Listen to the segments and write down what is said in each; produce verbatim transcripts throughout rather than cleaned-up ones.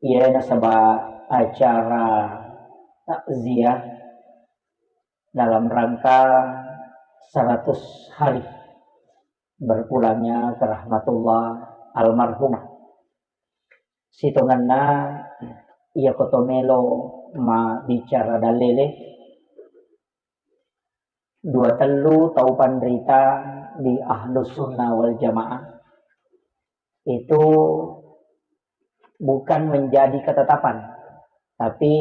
Iya, nasaba acara takziah dalam rangka seratus hari berpulangnya ke rahmatullah almarhumah. Sitongenna iya koto melo mabbicara dalele, dua tellu tau panrita di Ahlus Sunnah wal Jamaah itu bukan menjadi ketetapan, tapi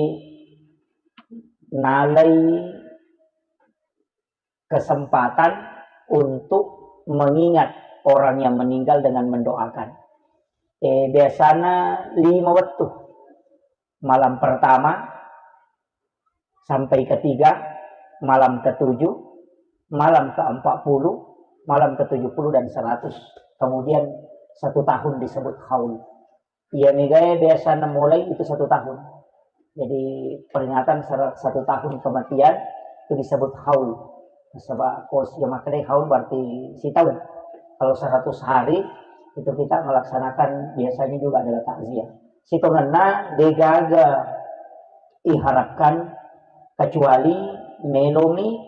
nalai kesempatan untuk mengingat orang yang meninggal dengan mendoakan. Eh, biasanya lima waktu. Malam pertama sampai ketiga, malam ketujuh, malam ke empat puluh, malam ke tujuh puluh dan seratus. Kemudian satu tahun disebut haul. Iya megae biasa enam mulai itu satu tahun. Jadi peringatan sera-, satu tahun kematian itu disebut haul. Sebab kos yang makanya haul berarti setahun. Kalau seratus hari itu kita melaksanakan biasanya juga adalah takziah. Sitongenna degaga iharapkan kecuali melomi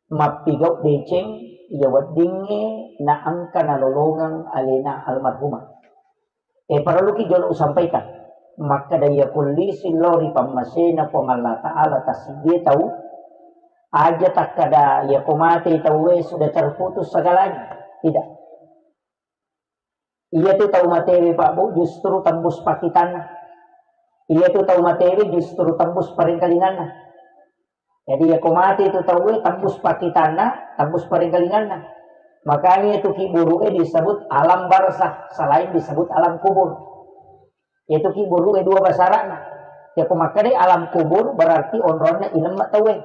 mappigau deceng iya weddingnge naengka nalolongeng alena almarhumah. Eh, parelluki jolo usampaikan. Makkeda iya kullisi lao ri pammasena Puang Allah Ta'ala tassiddie tau, aja takkeda iya ko mate tauwe sudah terputus segalanya. Tidak. Iya tu tau matewe, Pak Bu, justru tembus pakitanna. Iya tu tau matewe justru tembus parengkalinganna. Jadi, iya ko mate tu tauwe, tembus pakitanna, tembus parengkalinganna. Makanya itu kiburu'e disebut alam barzah, selain disebut alam kubur. Itu kiburu'e dua basara'na. Iya ko makkedai alam kubur, berarti onronna ilemma tauwe.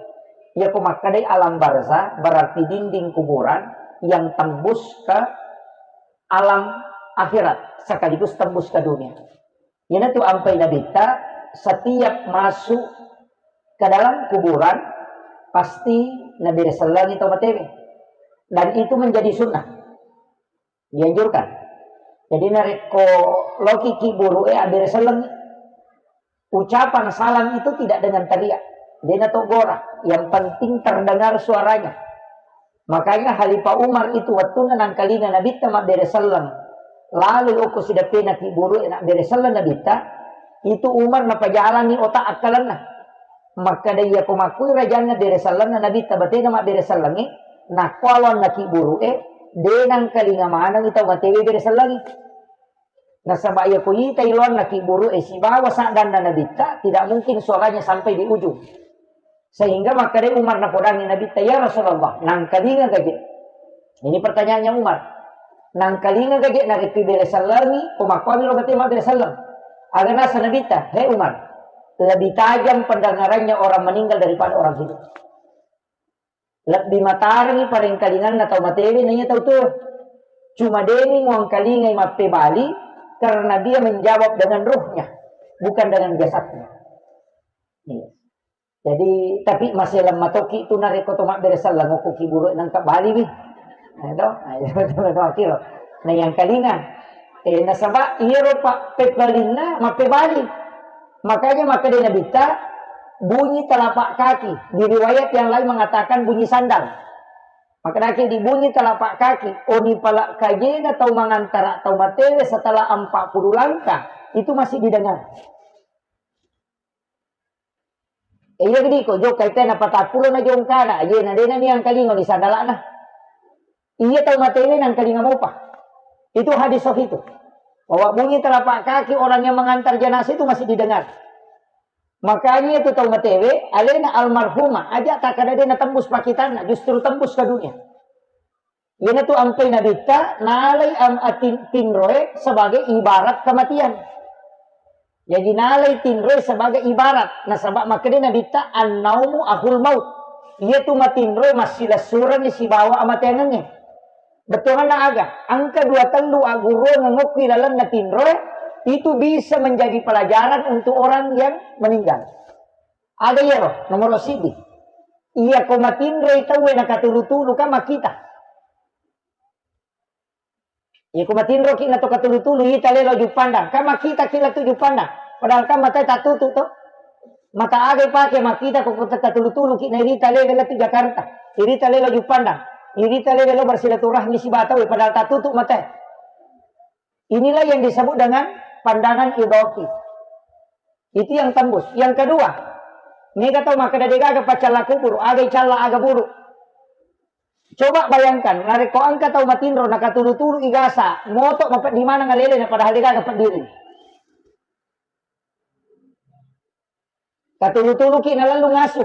Iya ko makkedai alam barzah, berarti dinding kuburan yang tembus ke alam akhirat, sekaligus tembus ke dunia. Iyanatu ampai Nabitta, setiap masuk ke dalam kuburan, pasti nabere sellengi tau matewe. Dan itu menjadi sunnah. Dianjurkan. Jadi narekko loki kiburu'e, abbere sellengi. Ucapan salam itu tidak dengan teriak. Dena to gora. Yang penting terdengar suaranya. Makanya Khalifah Umar itu wettunna nangkalinga Nabitta mabbere selleng, laloi okko sidappena kiburu'e nabbere selleng Nabitta, itu Umar napajalangi otak akkalenna. Makkeda iya ko makkui rajanna bere sellenna Nabitta batena mabbere sellengi, nakko aloanna kiburu'e, de nangkalinga manengi tau matewe bere sellengi. Nasaba iya ko itai loanna kiburu'e sibawa saddanna Nabitta, tidak mungkin suaranya sampai di ujung. Sehingga makkedai Umar napodangi Nabitta, "Ya Rasulullah, nangkalinga gaje?" Ini pertanyaannya Umar. "Nangkalinga gaje narekko bere sellengi, ko makkuami lo bate mabbere selleng?" Aga nasa Nabitta, "He Umar, lebih tajam pendengarannya orang meninggal daripada orang hidup." Lebbi matarengngi parengkalinganna tau matewe naiya tau tuo. Cuma deni muangkalingai mappebali karena dia menjawab dengan ruhnya, bukan dengan jasadnya. Iya. Jadi, tapi masih lemah toki tu narekko to mabbere selleng okko kiburu nangka bali wi. Nah, itu, nah, itu, itu, itu akhir. Nah, yang kalinga. Eh, nasaba iyaro pa-, pebbalinna mappebali. Makanya makkeda Nabitta, bunyi telapak kaki. Di riwayat yang lain mengatakan bunyi sandal. Makkedaki di bunyi telapak kaki, oni pala kajena tau mangantara tau matewe setelah empat puluh langkah, itu masih didengar. Eh, iya gedi ko jokka ite na patappulo na jongkana, ajena dena ni angkalingo di sandalana. Iya tau matewe nangkalinga mopa. Itu hadis sahih itu. Bahwa bunyi telapak kaki orang yang mengantar jenazah itu masih didengar. Makanya itu tau matewe, alena almarhumah, aja takkada de na tembus pakitanna, justru tembus ke dunia. Iyanatu ampai Nabitta nalai am-, atin-, tinroe sebagai ibarat kematian. Jadi nalai tinroe sebagai ibarat. Nasaba makkeda Nabitta, "Annaumu akhul maut." Iyatu matinroe massilessurengngi sibawa amateangengnge. Bettuanna aga? Engka dua tellu agguruang ngokki lalenna tinroe, itu bisa menjadi pelajaran untuk orang yang meninggal. Aga iyaro? Nomoro siddi. Iya ko matinroi tauwe nakatulu-tulu ka makkita. Iya, ko matinroki na to katulu-tulu, ita lelo Juppandang. Kan makkitaki lettu Juppandang. Padahal kan matae tattutu to. Mata aga ipake makkita ko kota katulu-tuluki na irita lelo lettu Jakarta. Irita lelo Juppandang. Irita lelo bersilaturahmi sibawa tau, padahal tattutu matae. Inilah yang disebut dengan pandangan idafi. Itu yang tembus. Yang kedua, mega tau makkeda degaga paccalla kuburu, aga icalla, aga buru. Coba bayangkan, narekko engka tau matinro, nakatulu-tulu igasa, moto mapeddi maneng alele, na padahal degaga peddiri. Katulu-tuluki nalallu ngasu.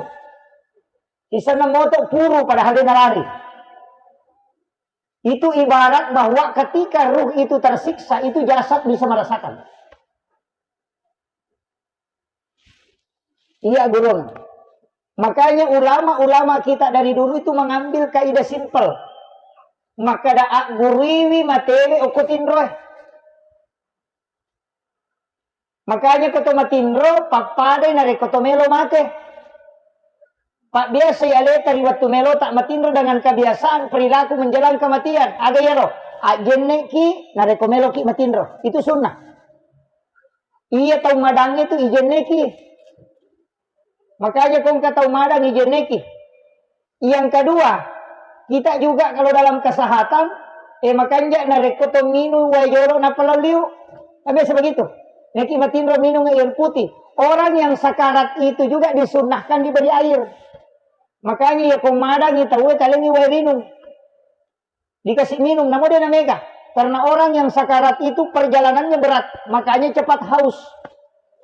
Isenna moto puru, padahal de nalari. Itu ibarat bahwa ketika ruh itu tersiksa, itu jasad bisa merasakan. Iya, gurung. Makanya ulama-ulama kita dari dulu itu mengambil kaidah simpel. Makkeda agguruiwi matewe okko tinroe. Makanya ko to matinro, pappadai narekko to melo mate. Pabbiasai aleta ri wettu melota matinro dengan kebiasaan perilaku menjelang kematian. Aga iyaro? Ajjenneki narekko meloki matinro. Itu sunnah. Iya tau madangnge tu ijenneki. Makanya ko engka tau madang ijenneki. Yang kedua, kita juga kalau dalam kesehatan, eh, makanja narekko to minum wae jolo nappa lao liu. Kan biasa begitu. Neki matinro minum air putih. Orang yang sakarat itu juga disunnahkan diberi air. Makanya ya ko madangi tau talengi wae rinung. Dikasih minum, namo de namega. Karena orang yang sakarat itu perjalanannya berat, makanya cepat haus.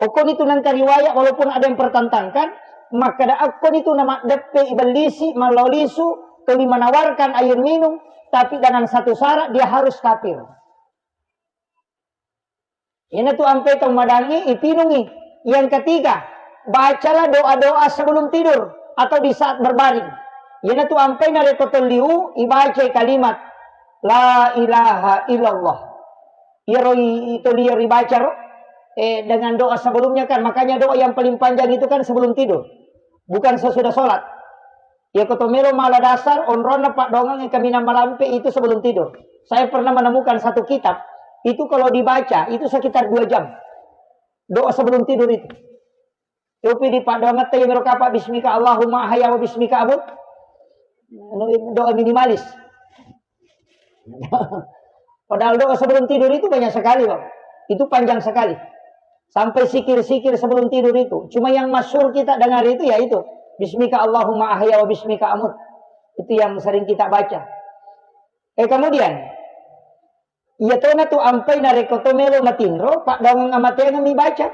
Okkoni tu nengka riwayat, walaupun ada yang pertentangkan, makkeda okkoni tu namaddeppe ibellisi, mallau lisu, tuli menawarkan air minum, tapi dengan satu syarat, dia harus kafir. Iyanatu ampe tau madangi, ipinungi. Yang ketiga, bacalah doa-doa sebelum tidur atau di saat berbaring. Iyanatu ampe narekko tolliu, ibacai kalimat la ilaha illallah. Iyaro i-, itolli iyaro ibaca ro, eh, dengan doa sebelumnya kan, makanya doa yang paling panjang itu kan sebelum tidur, bukan sesudah sholat. Iya, ko to melo mala dasar, onronna paddoangeng kaminang malampe itu sebelum tidur. Saya pernah menemukan satu kitab, itu kalau dibaca, itu sekitar dua jam. Doa sebelum tidur itu. Copi di paddoangetta iya mero kapa, "Bismika Allahumma ahya wa bismika amut." Anu, doa minimalis. Padahal doa sebelum tidur itu banyak sekali, Pak. Itu panjang sekali. Sampai sikir-sikir sebelum tidur itu. Cuma yang masyhur kita dengar itu ya itu. "Bismika Allahumma ahya wa bismika amut." Itu yang sering kita baca. Eh, kemudian, iya tona tu ampai narekko to melo matinro, paddoangeng amateangeng mi baca.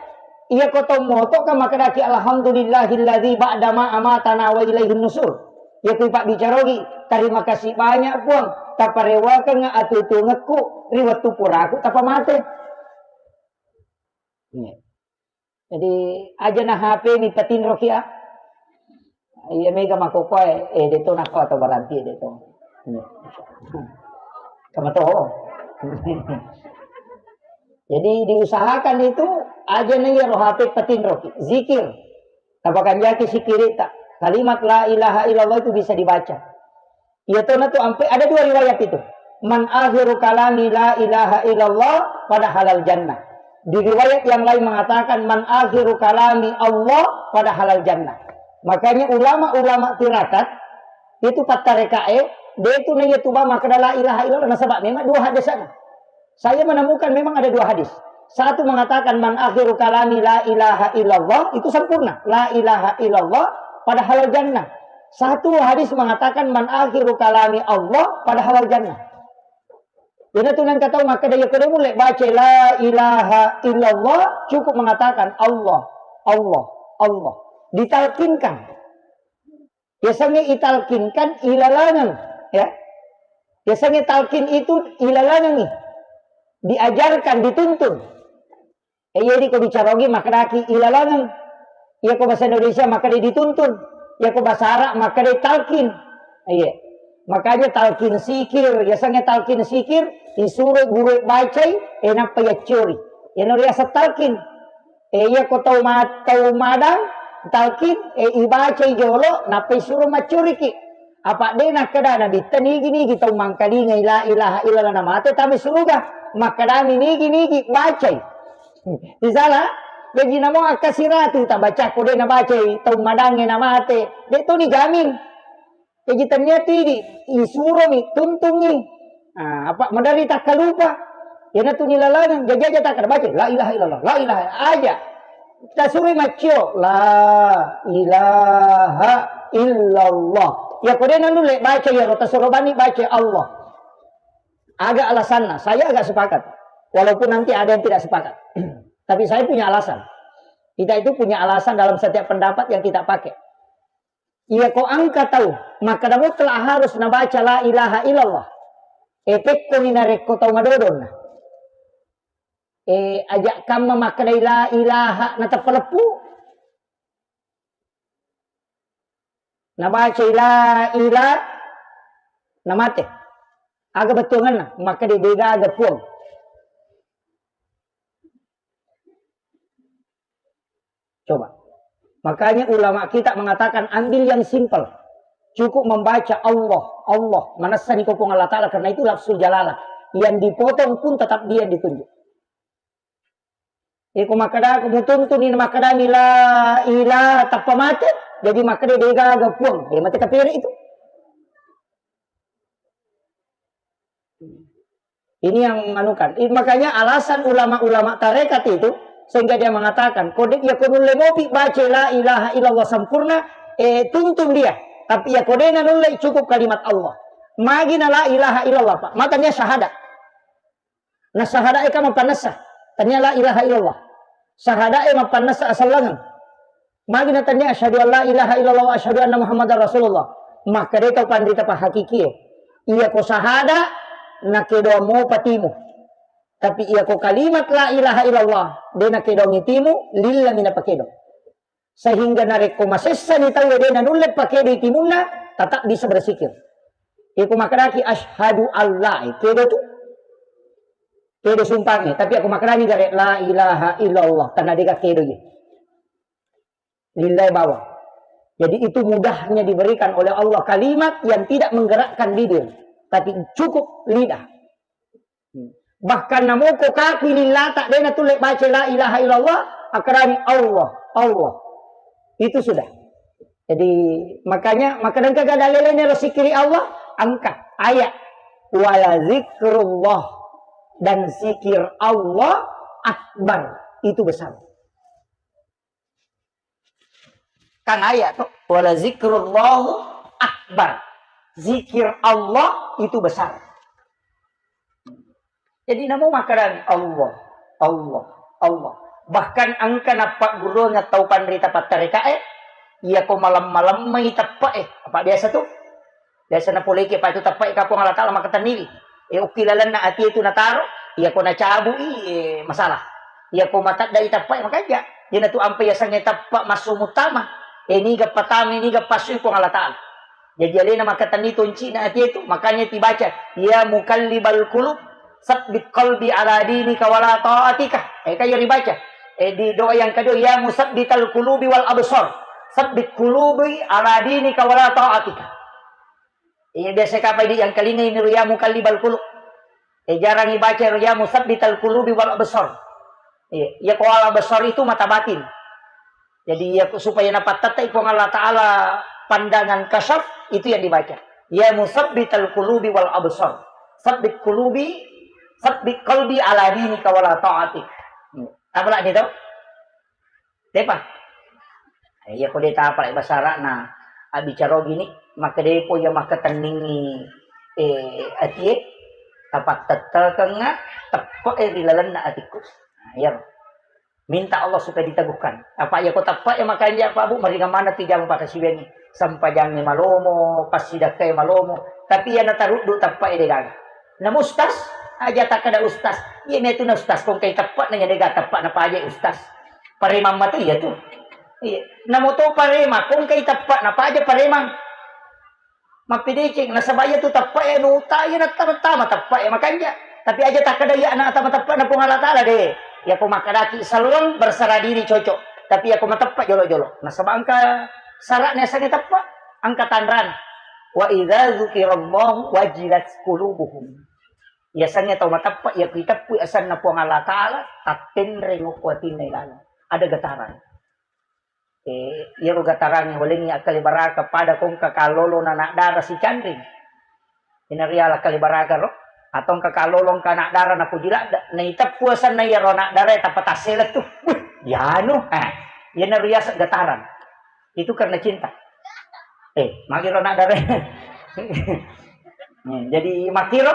Iya ko to moto kan makkedaki, "Alhamdulillahilladzi ba'da ma amatana wa ilaihin nusur." Iya ku ipabbicarogi, "Terima kasih banyak, Puang, taparewakeng atuo-tuongekku ri wettu puraku tapamate." Iya. Jadi, aja na H P mi patinroki, ah. Iya mega makkokkoe, eh, de to nakko atau baranti de to. Iya. Sama to. Jadi, diusahakan itu aja na iyaro H P patinroki. Zikir. Tapakanjaki sikirita. Kalimat la ilaha illallah itu bisa dibaca. Iya tona tu ampe, ada dua riwayat itu. "Man akhiru kalami la ilaha illallah pada halal jannah." Di riwayat yang lain mengatakan, "Man akhiru kalami Allah pada halal jannah." Makanya ulama-ulama tirakat itu pattarekae, de tu na iya tuba makkeda la ilaha illallah, nasaba memang dua hadisana. Saya menemukan memang ada dua hadis. Satu mengatakan, "Man akhiru kalami la ilaha illallah," itu sempurna. La ilaha illallah pada halal jannah. Satu hadis mengatakan, "Man akhiru kalami Allah pada halal jannah." Jadi tu nengka tau makkeda, iya ko de mulle baca la ilaha illallah, cukup mengatakan Allah, Allah, Allah. Ditalkinkan. Biasanya italkinkan ilalangeng, ya. Biasanya talkin itu ilalangengi. Diajarkan, dituntun. Eh, jadi ko bicara ogi makkedaki ilalangeng. Iya ko bahasa Indonesia makkeda dituntun. Iya ko bahasa Arab makkeda talkin. Iya. Makanya talkin sikir, biasanya talkin sikir, isuro guru bacai, eh, nappa yaccori. Iyana riaseng talkin. Eh, iya ko tau ma-, tau madang, talkin, eh, ibacai jolo, nappa isuro maccoriki. Apa de nakkeda Nabitta nigi-nigi tau mangkalingai la ilaha illallah namate tama suruga. Makkedami nigi-nigi bacai. Misalna, jaji namo akkasiratu tabacakko de nabacai tau madangnge namate. De to nijamin. Jaji tennia tu idi, isuromi, tuntungi. Ah, apa maderri takkalupa. Iyanatu nilalangeng, jaji aja takkeda baca, la ilaha illallah, la ilaha aja. Tasuroi maccio, la ilaha illallah. Ya ko de nanulle baca iyaro tasuro bani baca Allah. Aga alasanna, saya agak sepakat. Walaupun nanti ada yang tidak sepakat. Tapi saya punya alasan. Kita itu punya alasan dalam setiap pendapat yang kita pakai. Iya ko engka tau makkeda mutlak harus nabaca la ilaha illallah. E pekkoni narekko tau madodonna. E aja kamma makkedai la ilaha nateppa leppu. Nabacai la ilaha namate. Aga bettuanganna makkeda de gaga puang. Coba. Makanya ulama kita mengatakan ambil yang simpel. Cukup membaca Allah, Allah. Manessani ko Puang Allah Ta'ala karena itu lafzul jalalah. Yang dipotong pun tetap dia yang ditunjuk. Iko makkeda ko mutuntuni makkedami la ilaha tappa mate. Jadi makkeda de gaga puang. De mate kapere itu. Ini yang anukan. I- makanya alasan ulama-ulama tarekat itu sehingga dia mengatakan, kode ya ko nulle mopi baca la ilaha illallah sempurna, eh, tuntun dia. Tapi ya kode na nulle cukup kalimat Allah. Magi na la ilaha illallah, Pak. Matanya syahadat. Na syahadat eka mapannessa. Tanya la ilaha illallah. Syahadat e mapannessa asallangeng. Magi natanya asyhadu an la ilaha illallah wa asyhadu anna Muhammadar Rasulullah. Maka de tau panrita pahakikie. Iya ko sahada nakedo mo patimu. Tapi iya ko kalimat la ilaha illallah de nakedo ngitimu lilla mina pakedo. Sehingga narekko masessani tau de nanulle pakedo timunna, tetap bisa bersikir. Iya ko makadaki asyhadu alla, eh, kedo tu. Kedo sumpange, tapi aku makadani gare la ilaha illallah, tanda dega kedo ye. Lillahi bawang. Jadi itu mudahnya diberikan oleh Allah kalimat yang tidak menggerakkan bibir, tapi cukup lidah. Bahkan namoko kaku lillata de natulle baca la ilaha illallah, akarani Allah, Allah. Itu sudah. Jadi makanya maka engka gada lelene ro sikiri Allah, engka ayat wala zikrullah dan zikir Allah akbar itu besar. Kan ayat tuh, wala zikrullahu akbar. Zikir Allah itu besar. Jadi namo makarang Allah, Allah, Allah. Bahkan engka nappagguruang tau panrita pattarekae, iya ko malam-malam mai teppa e. Apa biasa tuh? Biasa napoleki apa itu teppa e kapang Allah Ta'ala makatenniwi. E ukki lalenna ati itu nataro, iya ko nacabui, e, masalah. Iya ko mataddai teppa e makanja. Iyana tu ampe yasengnge teppa massu mutama. E niga patama, niga passui Puang Allah Ta'ala. Jadi alena makatenni toncina ati itu, makanya dibaca, ya muqallibal qulub, sabbit qalbi ala dinika wala ta'atika. E kaya ribaca. E di doa yang kedua, ya musabbital qulubi wal absar, sabbit qulubi ala dinika wala ta'atika. Iya, biasa kapang idi yang kalinga ini ro ya muqallibal qulub. Eh, jarang ibaca ro ya musabbital qulubi wal absar. Iya, ya ko al absar itu mata batin. Jadi ya supaya napattattai Puang Allah Ta'ala pandangan kasyaf itu yang dibaca. Ya musabbital qulubi wal absar. Sabbit qulubi, sabbit qalbi ala dinika wala ta'atik. Hmm. Apa lagi itu? Depa. Eh, iya ko de tapalai bahasa Arabna, abbicara gini, maka depo iya makatenningi, eh, atie, tapattettekengnga, teppe e ri lalenna atikku. Nah, iya. Minta Allah supaya diteguhkan. Apa iya ko teppe e makanja Pak Bu, meringan mana tu jama pakasiwiangi. Sampajangi malomo, passidakkai malomo. Tapi iya nataruddu teppe e degaga. Namu ustaz, aja takkada ustaz. Iya metu na ustaz, kongkai teppe na nya dega teppe na paja ustaz. Paremang matu iya tu. Iya. Namo to paremang, kongkai teppe na paja paremang. Mappedeceng, nasaba iya tu teppe e nuta iya nattama-tama teppe e makanja. Tapi aja takkada iya na tama teppe na Puang Allah Ta'ala de. Iya ko makkadaki selleng berserah diri cocok. Tapi iya ko mateppe jolo-jolo. Nasaba engka syaratna yasengnge teppe, engka tanrana. Wa idza dzukirallahu wajilat qulubuhum. Yasengnge tau mateppa, iya ku iteppu asenna Puang Allah Ta'ala, tattenreng okko atinna ilalang. Ada getaran. Eh, iyaro gatarangnge walengngi akkalebaraka pada ko engka kallolo na anak dara sicanring. Ina riala akkalebaraka ro, atau engka kallolo engka anak dara napoji ladde, naiteppu asenna iyaro anak dara tappa tassele tu. Wih, yanu. Eh, iyana riaseng getaran. Itu karena cinta. Eh, magi ro anak dara. Hmm, jadi makkiro,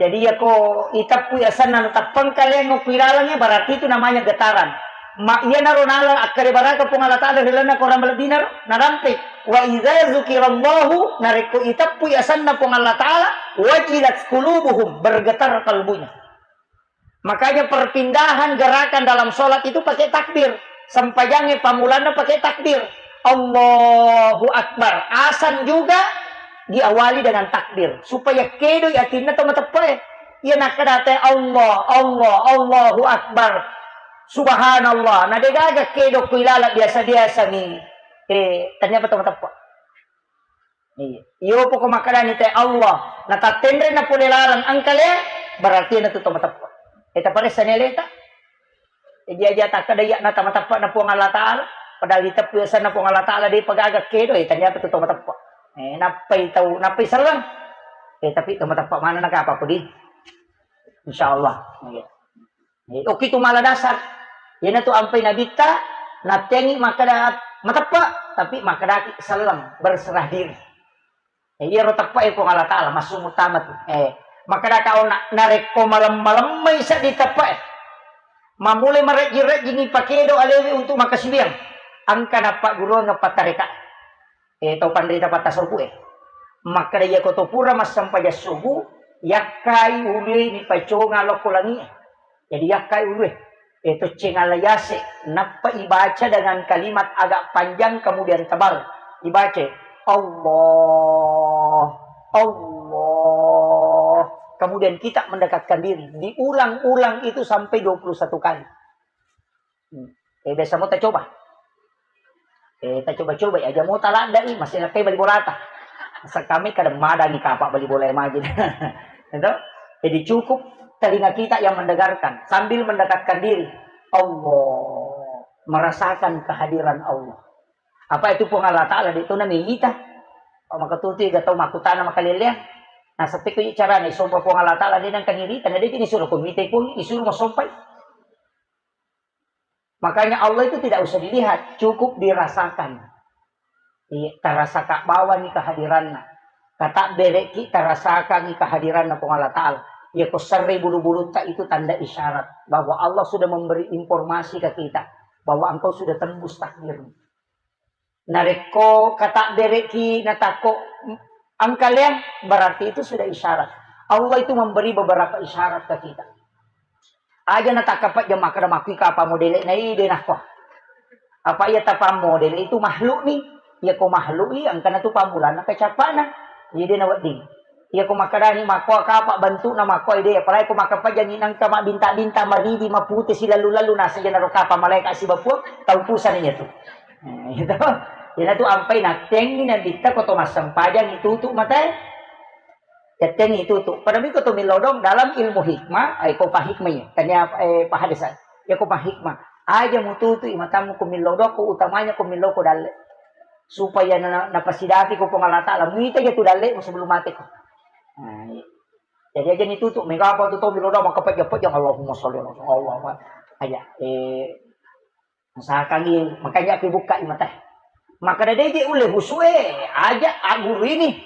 jadi iyako iteppui asenna nateppeng kaleang okko ilalengnge, berarti itu namanya getaran. Ma, iyanaro nala akkalebaraka Puang Allah Ta'ala ri lalenna Quran malebbina ro, narampe, "Wa idza dzukirallahu," narekko iteppui asenna Puang Allah Ta'ala, "wajilat qulubuhum," bergetar kalbunya. Makanya perpindahan gerakan dalam sholat itu pakai takbir. Sempajangnge pammulanna pakai takbir. Allahu Akbar. Asan juga diawali dengan takbir. Supaya kedoi atinna to mateppe'e. Iya nakkeda te Allah, Allah, Allahu Akbar. Subhanallah. Na degaga kedo ko ilala biasa-biasa mi. Eh, ternyata to mateppe'. Iya. Iyo poko makkedani te Allah, natattenre na pole laleng engka le, berarti na tu to mateppe'. Eh, taparessa ni aleta. Eh, dia aja takkeda iya na to mateppe' na Puang Allah Ta'ala, padahal diteppu asenna Puang Allah Ta'ala de pagaga kedo, eh, ternyata tu to mateppe'. Eh, nappai tau, nappai selleng. Eh, tapi to mateppe' mana na kapa ko di? Insyaallah. Iya. Eh, oki tu mala dasar. Iyanatu ampai nabitta, nattengi makkeda mateppe', tapi makkedaki selleng, berserah diri. Eh, iyaro teppe'e Puang Allah Ta'ala, massu mutama tu. Eh, makkedaka ona, narekko malem-malemmai seddi teppe'e, mamulai marejjing-rejjingi pakedo alewe untuk makkasiwiang, engka nappagguruang pattareka. Eh, tau panrita pattasopu'e. Makkeda iyako to pura massempajang subuh, yakkai ulue nipaconga lokko langi'e. Jadi yakkai ulue. Eh, tocceng ala yase, nappa ibaca dengan kalimat agak panjang kemudian tebal. Ibaca, "Allah, Allah." Kemudian kita mendekatkan diri. Diulang-ulang itu sampai dua puluh satu kali. Hmm. Eh, biasa mo tacoba. Eh, tacoba-coba, aja mo taladde'i, masih nappai bali bolata. Masa kami kadang madangi kapa bali bola yang maju. Itu. Jadi cukup telinga kita yang mendengarkan sambil mendekatkan diri. Allah, merasakan kehadiran Allah. Apa itu Puang Allah Ta'ala di tona meyita. Oh, maka tutu ga tau makkutana makaleleang. Nah, seppeko carana isompa Puang Allah Ta'ala di nangka nirita, na de ni suruh komite pun, isuru masompai. Makanya Allah itu tidak usah dilihat, cukup dirasakan. Iya, tarasaka bawani kehadiranna. Katabbereki tarasakangi kehadiranna Puang Allah Ta'ala. Iya, ko serre bulu-bulutta itu tanda isyarat bahwa Allah sudah memberi informasi ke kita bahwa engkau sudah tembus takdirmu. Narekko katabbereki natakko engkaleang, berarti itu sudah isyarat. Allah itu memberi beberapa isyarat ke kita. Aja natakkapajang makkeda makkui kapa modele na ide nakko. Apa iya tapa modele itu makhluk ni. Iya ko makhluk i engkana tu pammulanna kecappana. Ide na wedding. Iya ko makkedani makko kapa bentukna makko ide, apalagi ko makkapajangi nangka mabbinta-binta maridi mapute silalu-lalu nasa jenaro kapa malaika sibapuang tau pusani iya tu. Nah, itu. Ina tu ampai nattengi nabitta ko to massempajang itutu matae. Yattengi itutu. Pada miko to milodong dalam ilmu hikmah, ai ko pa hikmah iya. Tania eh pa hadis. Ya ko pa hikmah. Aja mututu i matammu ko milodong ko utamanya ko miloko dalle. Supaya na, napasidapi ko Puang Allah Ta'ala. Muita ja tu dalle sebelum mate ko. Nah, iya. Jadi aja ni tutu, mega apa tu tau biloda maka pejja-pejja, Allahumma sholli ala Allahumma. Aja, eh, usahakan ni, makanya aku buka i mata. Maka dede je ulle husue, aja aguru ini.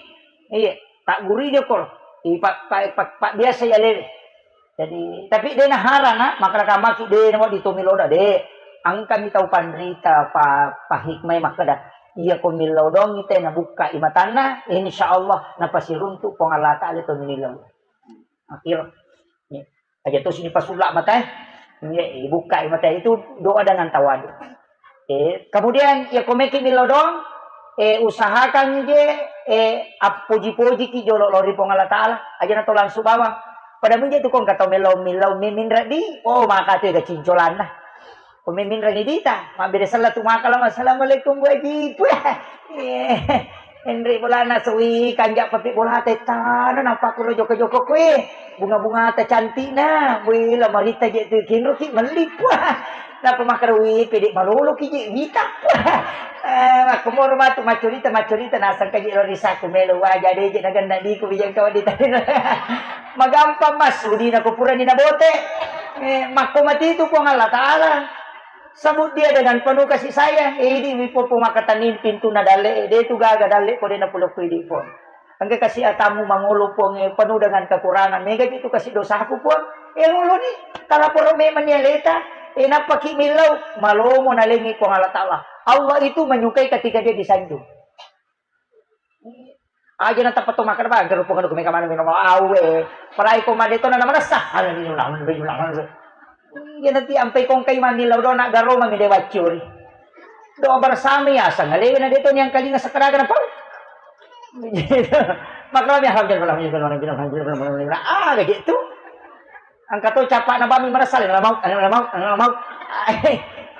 Iya, tak guru ini kor. I pak pak pak pak biasa ya lele. Jadi, tapi de naharana, maka kamaki de na di tomiloda de. Engka mi tau panrita pa, pa hikmai makkeda. Iya ko milodong ite na bukka i matanna, insya Allah napasiruntu Puang Allah Ta'ala to milodong. Akhir. Aja to sini pasulla mata eh. Iya, ibukka i mata itu doa dengan tawadu. Eh, kemudian ya ko meki milodong, eh, usahakan je, eh, appoji-pojiki jolo lori Puang Allah Ta'ala. Aja na to langsung bawang. Pada menje tu kong kata melo melo mimin redi. Oh, maka tu ga cincolanna. Ko mimin redi dita. Mabbere sella tu maka lama, "Assalamualaikum, Bu Haji." Puh. Eh. Enre bolana sui kanja papi bola tetana, nampa kulo joko-joko kue. Bunga-bunga ta cantikna. Wih, la marita je tu kinro ki melli, puah. Napa makkeda, wih, pede malolo ki je wita, puah. Eh, makko moro matu maccurita, maccurita, nasang ka je lo risaku melo waja de je naganna diku bijang kau di tadi. Magampang mas, udi nako purani nabote. Eh, makko mati tu Puang Allah Ta'ala. Sebut dia dengan penuh kasih sayang. Eh, idi mi popo makatani pintu na dalle, eh, de tu gaga dalle ko de na pulo ko idi, Puang. Engka kasi atamu mangolo, Puang, eh, penuh dengan kekurangan. Mega itu kasi dosaku, Puang. Eh, ngolo ni, talaporo memang ni aleta. Eh, nappa ki millau, malomo nalengi Puang Allah Ta'ala. Allah itu menyukai ketika dia disanjung. Aja na tappa to makkeda, "Bang, gerupung anu kumeka maneng minum awe." Palai ko made to na maressa. Anu minum, minum, minum. Iya nanti ampai kongkai mami lau dona garo mami de waccuri. Doa bersama ya sangalewe na de to niang kalinga sakaraga na pau. Makkeda mi alhamdulillah, alhamdulillah, alhamdulillah, alhamdulillah. Ah, gitu. Engka to capa'na bami maressa, "Lamau, lamau, lamau."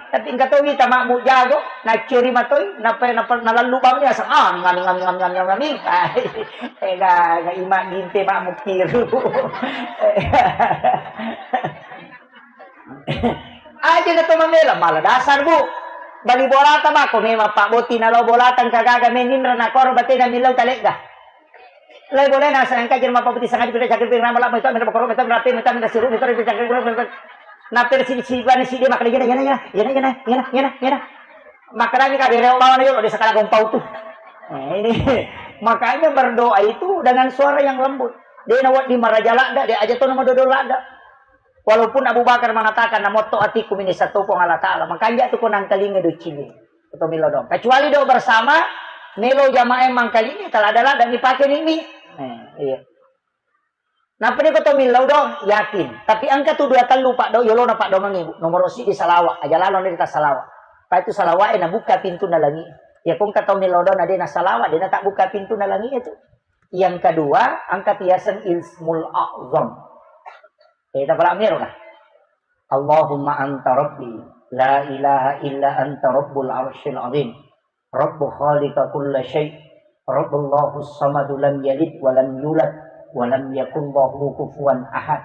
Tapi engka to wita makmu jago, naccuri matoi, napa, napa, nalallu bami asang, ah, ngami, ngami, ngami, ngami, ngami, ngami. Eh, ga, ga ima ginte makmu kiru. Aja na to mamela, mala dasar, Bu. Bali bolata mako memang Pak Boti nalo bolata engka gaga meninra nakoro batena millau talegga. Lai boleh nasa engka jerma paputi sangadi pira cakri pira mala meta meta bakoro meta merapi meta meta siru meta meta cakri pira meta. Naper si si bani si dia makkeda yana yana yana yana yana yana yana. Makanya kade reo bawa yo di sekala gompau tu. Nah, ini makanya berdoa itu dengan suara yang lembut. Dia nawat di maraja lada, dia aja to nama dodol lada. Walaupun Abu Bakar mengatakan, "Namotto atiku mini satu Puang Allah Ta'ala." Makanja tu ko nangkalinga do cili. Atau melo dong. Kecuali do bersama, melo jamaah mangkalinga, tala ada lada ni pake ni mi. Eh, iya. Nappa ni ko to millau do, yakin. Tapi engka tu dua tellu pak do, yolona pak dongengi, Bu. Nomor siji salawat. Aja lalo ni ta salawat. Pa itu salawat e nabuka pintu na langi. Ya ko engka to millau do, na de na salawat, de na tak buka pintu na langi itu. Yang kedua, engka tiaseng ismul a'zam. Eh, tapala miro lah. Allahumma anta rabbi, la ilaha illa anta rabbul arsyil azim. Rabbu khaliqa kulla syai'. Rabbullahu samadu lam yalid wa lam yulad wa lam yakul lahu kufuwan ahad.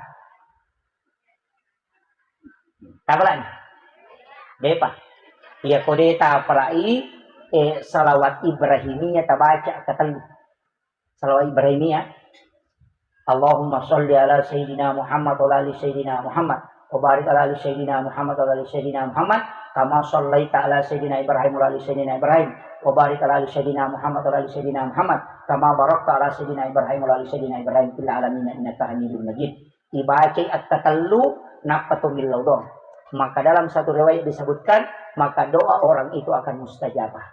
Tapalani. Depa. Iya ko de tapalai, eh, salawat Ibrahimiyah tabaca katellu. Salawat Ibrahimiyah. Allahumma shalli ala Sayyidina Muhammad wa ala ali Sayyidina Muhammad. Wa barik ala ali Sayyidina Muhammad wa ala ali Sayyidina Muhammad. Kama shallaita ala Sayyidina Ibrahim wa ala ali Sayyidina Ibrahim. Wa barik ala ali Sayyidina Muhammad wa ala ali Sayyidina Muhammad. Kama barakta ala Sayyidina Ibrahim wa ala ali Sayyidina Ibrahim fil alamin innaka Hamidum Majid. Ibacai akkatellu, nappa to millau doang. Maka dalam satu riwayat disebutkan, maka doa orang itu akan mustajabah.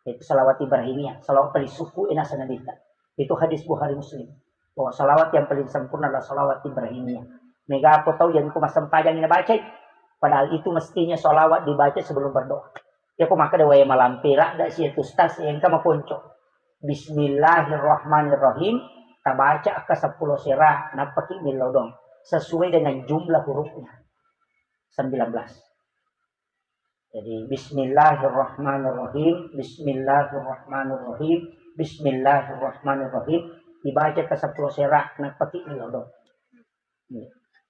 Itu salawat Ibrahimiyah, salawat paling suku e naseng Nabitta. Itu hadis Bukhari Muslim. Bahwa salawat yang paling sempurna adalah salawat Ibrahimiyah. Mega apa tau yang ku massempajang ini bacai. Padahal itu mestinya salawat dibaca sebelum berdoa. Ya ko makkeda wae malampe ladda si tu stas engka makonco. Bismillahirrahmanirrahim. Tabaca akka seppulo sera, nappaki millau dong. Sesuai dengan jumlah hurufnya. Sembilan belas. Jadi, bismillahirrahmanirrahim, bismillahirrahmanirrahim, bismillahirrahmanirrahim. Dibaca ke sepuluh sera, nappaki millau dong.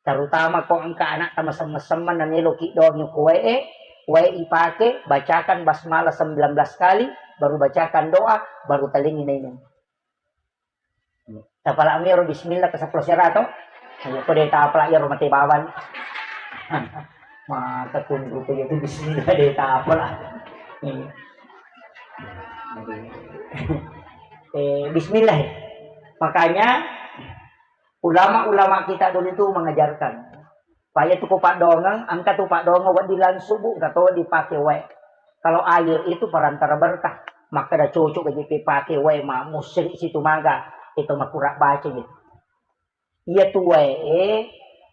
Terutama ko engka anak tama semmen-semmen na melo ki doang ko wae, wae ipake, bacakan basmalah sembilan belas kali, baru bacakan doa, baru talengi nainung. Tapala miro bismillah ke sepuluh sera to. Ayo ko de tapala iyaro mate bawang. Maka tunggu ko itu bismillah de tapala. Eh, bismillah. Makanya ulama-ulama kita dulu itu mengajarkan. Paya tu ko paddoangeng, engka tu paddoangeng wedding langsung, Bu, engka to dipake wae. Kalau air itu perantara berkah, makkeda cocok aja pe pake wae ma musri situ maga, itu makura baca gitu. Iya tu wae,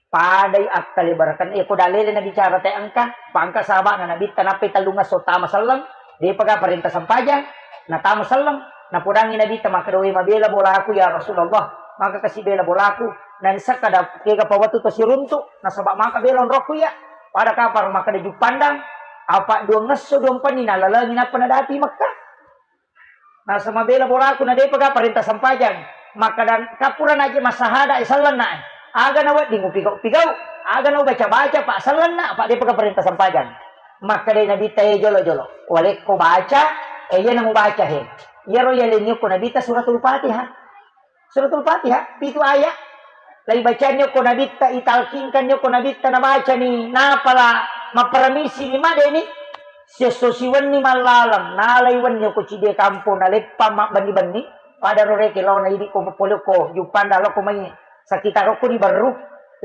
padai akkale barakan, iya ko dalele na bicara te engka, pa engka sahabat na nabitta nappai tellung esso tama selleng, depaga parenta sempajang, na tama selleng, napodangi nabitta makkeda, "Wae mabela bolaku ya Rasulullah, maka kasi bela bolaku." Na nisakka da kega pawattu to siruntu, nasaba maka bela onrokku iya. Pada kapar makkeda juppandang, apa duang esso duang penni nalalengi nappa nadapi Mekkah. Nasaba mabela bolaku na de'pa ga parenta sempajang. Makkeda, "Kappura naje massahada e sellenna e. Aga nawedding upigau-pigau, aga naubaca-baca pa sellenna, pa de'pa ga parenta sempajang." Makkedai Nabitta, "E jolo-jolo, walekko baca, e iyana mubaca he. Iyaro yalenni okko Nabitta suratul Fatihah." Suratul Fatihah, pitu ayat. Laibacanni okko Nabitta, italkinkanni okko Nabitta, nabacani, napala mapparamisi ni madeni. Siesso siwenni mallaleng, nalai wenni okko cidie kampong, naleppa mabbenni-benni. Pada ro reke laona idi ko pole ko juppanda loko mai. Sekitar okko di berru.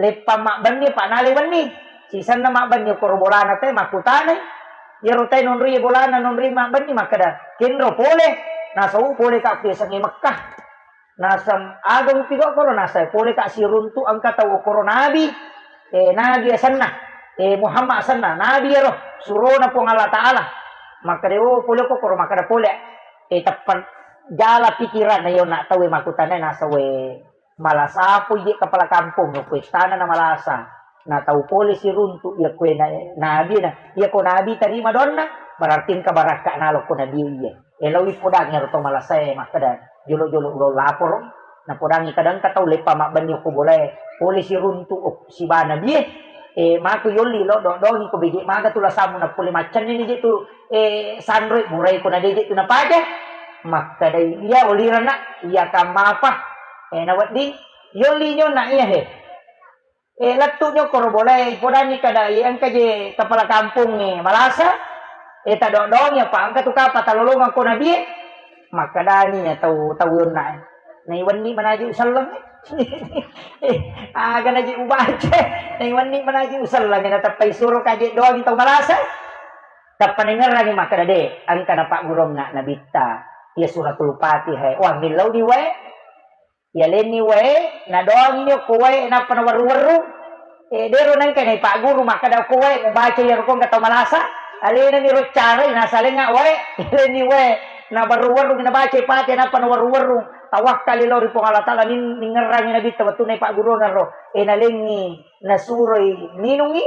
Leppa mabbenni, pa nalai wenni. Sisenna mabbenni okko ro bolana te makkutanai. Iyaro tai nonri bolana, nonri mabbenni, makkeda, "Kenro pole." Nasau pole ka ku yasengnge Mekkah. Naseng, "Aga mupigau koro?" Naseng, "Pole ka siruntu engka tau okoro nabi, eh, nabi asenna, eh, Muhammad asenna, nabi ero, surona Puang Allah Ta'ala." Makkeda, "Oh, pole ko koro?" Makkeda, "Pole." Eh, teppa jala pikiranna yo na tau e makkutana, naseng, "We, malasa po ije kepala kampong, ko istana na malasa." Na tau pole siruntu, iya kue na-, nabi na, iya ko nabi tarima doanna, berarti engka barakka nalo ko nabi iya. Eloi podangi ero to malasae makkeda, "Jolo-jolo ulo laporo." Napodangi kadang ka tau leppa mabbenni okko bolae, pole siruntu ok-, siba nabie. Eh, mako yolli lo do-, dongi ko beje maga tu lasamu na pole maccenni ni je tu, eh, sanroi burai ko na deje tu napaja. Makkedai, "Iya olirana, iya kammapa." Eh, nawedding yolli nyonna iya he. Eh, lettu nyokoro bolae, podanni kada, eh, engka je kepala kampong, eh, malasa, eh, tadodong ya, pa engka tu kapa talolongeng ko nabie. Makkedani ya tau, tau yonna, eh, "Naiwenni manaji uselleng, eh." Eh, aga naji ubaca, "Naiwenni manaji uselleng, eh." Nateppai suro kaje doang tau malasa. Tappa nengerangi makkeda, "De, engka napaggurunna nabitta, iya suratul Fatihah, eh." Wah, millau di wae. Yalenni wae, nadoangi okko wae, nappa nawerru-werru. Eh, dero nengka naipagguru makkeda okko wae, mubaca iyaro ko engka tau malasa. Alena mi ro carai, nasalengnga wae. Yalenni wae, nawerru-werru, nabaca Fatihah, nappa nawerru-werru. Tawakkali lao ri Puang Allah Ta'ala, nin-, ningerrangi nabitta wettu naipaggurungeng ro. Eh, nalengngi, nasuroi ninungi.